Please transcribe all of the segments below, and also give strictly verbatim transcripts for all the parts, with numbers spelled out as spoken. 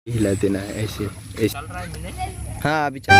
हिला देना है ऐसे, ऐसे। हाँ, अभी चल।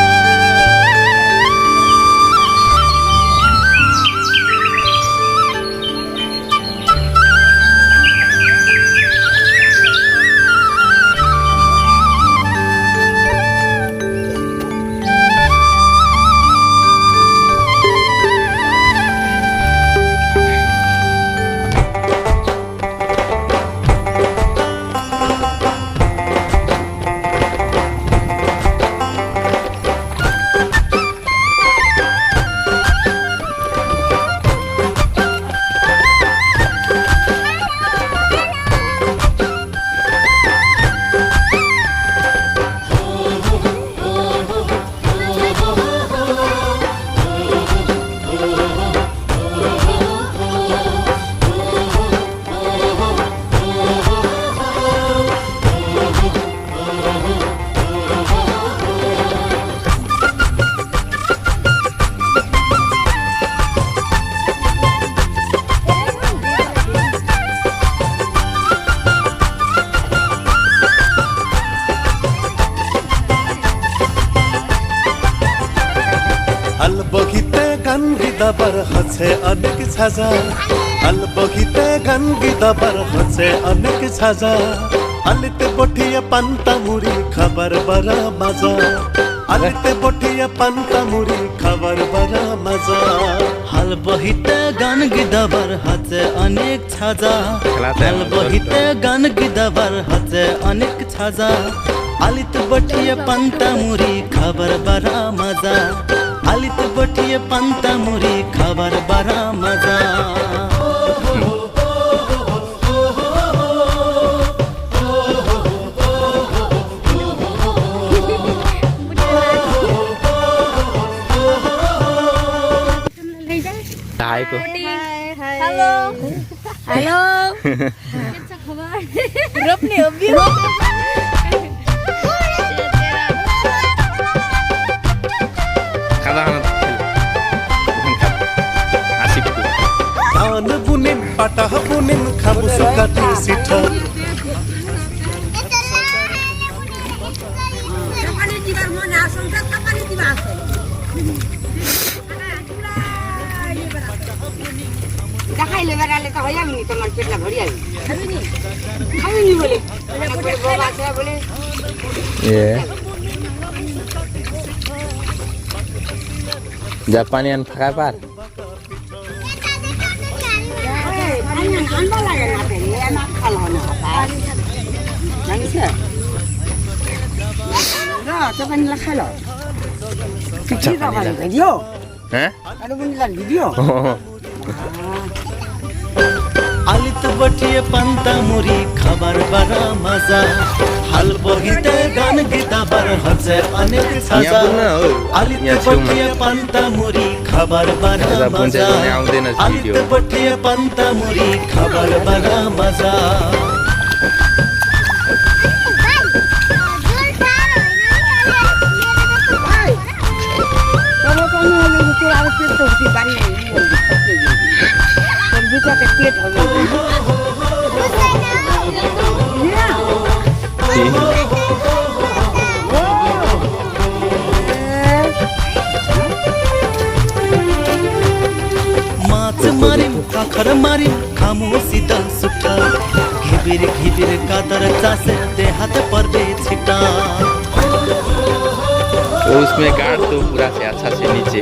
अलबहिते गान गिदाबार हछे अनेक साजा, अलबहिते गान गिदाबार हछे अनेक साजा। आलित बठिये पान्ता मुरी खाबार बारा मजा, आलित बठिये पान्ता मुरी खाबार बारा मजा। अलबहिते गान गिदाबार हछे अनेक साजा, अलबहिते गान गिदाबार हछे अनेक साजा। आलित बठिये पान्ता मुरी खाबार बारा मजा, आलित बठिये पान्ता मुरी खाबार बारा मजा। हाय को। हाय, हाय। हेलो। हेलो। रोपनी हो बियो। खाना खाना। आसिफ को। धान बुनिन, पाटा बुनिन, खाबु सुकाति सिठा। দেখাইলে বেড়ালে তো হয়, আমি তোমার পেটটা ভরি আমি। খাবিনি? খাবিনি বলে। আমার পেটে বউ আছে বলে। এ। জাপানিয়ান ফাঁকা পার। এই, আনবা লাগে না, এই, আমার খাল হয় না, বাবা। জানিস তো? রা, তো পানি লা খালো। কি চাপানি লা? ভিডিও? হ্যাঁ? আরে বন্ধু, ভিডিও? আলিত বঠিয়ে পান্তা মুড়ি খাবার বারা মজা। হাল বহিতে গান গিদাবার হচ্ছে অনেক সাজা। ইয়া বল না, ও। আলিত ইয়া ছিল না। বঠিয়ে পান্তা মুড়ি খাবার বারা এরা মজা। পঞ্চায়েত মানে আমাদের না আলিত ভিডিও। বঠিয়ে পান্তা মুড়ি খাবার বারা মজা। माछ मारिम, काखर मारिम, खामु सिदल सुठा। घिबिर घिबिर कादर चासे देहात पर्दे छिटा। वो उसमें गाड़ दो पूरा से अच्छा से नीचे,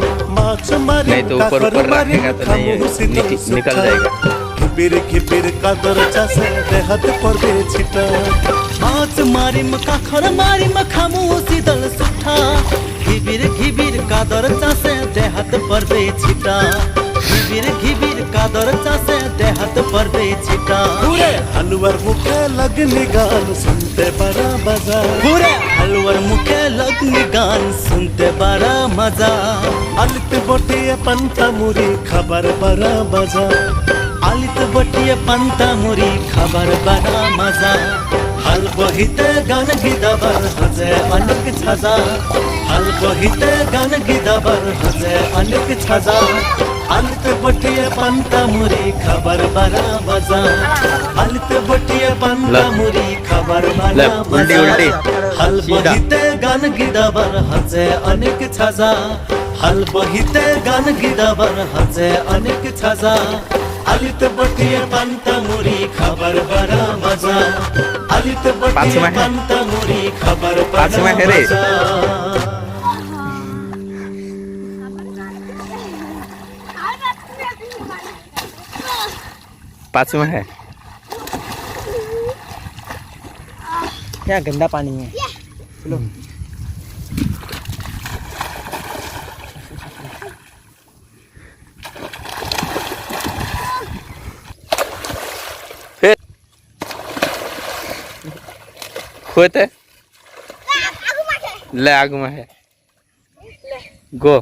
नहीं तो ऊपर ऊपर रखेगा तो नहीं निकल, निकल जाएगा। घिबिर घिबिर कादर चासे देहात पर्दे छिटा। माछ मारिम काखर मारिम खामु सिदल सुठा। घिबिर घिबिर कादर चासे देहात पर्दे छिटा। घिबिर घिबिर कादर चासे देहात पर्दे छिटा। पूरे हलुवार मुखे लगनी गान सुनते बड़ा मजा। पूरे हलुवार मुखे लगनी गान सुनते बड़ा मजा। आलित बटिया पान्ता मुरी खाबार बड़ा मजा। आलित बटिया पान्ता मुरी खाबार बड़ा मजा। বহিতে গান গিদাবার হাজে অনেক ছাজা। হাল বহিতে গান গিদাবার হাজে অনেক ছাজা। আলিত বটিয়ে পান্তা মুড়ি খাবার বারা মজা। আলিত বটিয়ে পান্তা লে। মুড়ি খাবার বারা লে, উল্টি, মজা। উল্টি। হাল সিধা। বহিতে গান গিদাবার হাজে অনেক ছাজা। হাল বহিতে গান গিদাবার হাজে অনেক ছাজা। আলিত বটিয়ে পান্তা মুড়ি খাবার বারা মজা। আলিত বটিয়ে পাঁচ মাহে। পান্তা মুড়ি খাবার বারা পাঁচ মাহে রে। মজা। पाँच में है। क्या गंदा पानी है। चलो। फिर खोते। ले, आगू में है। गो।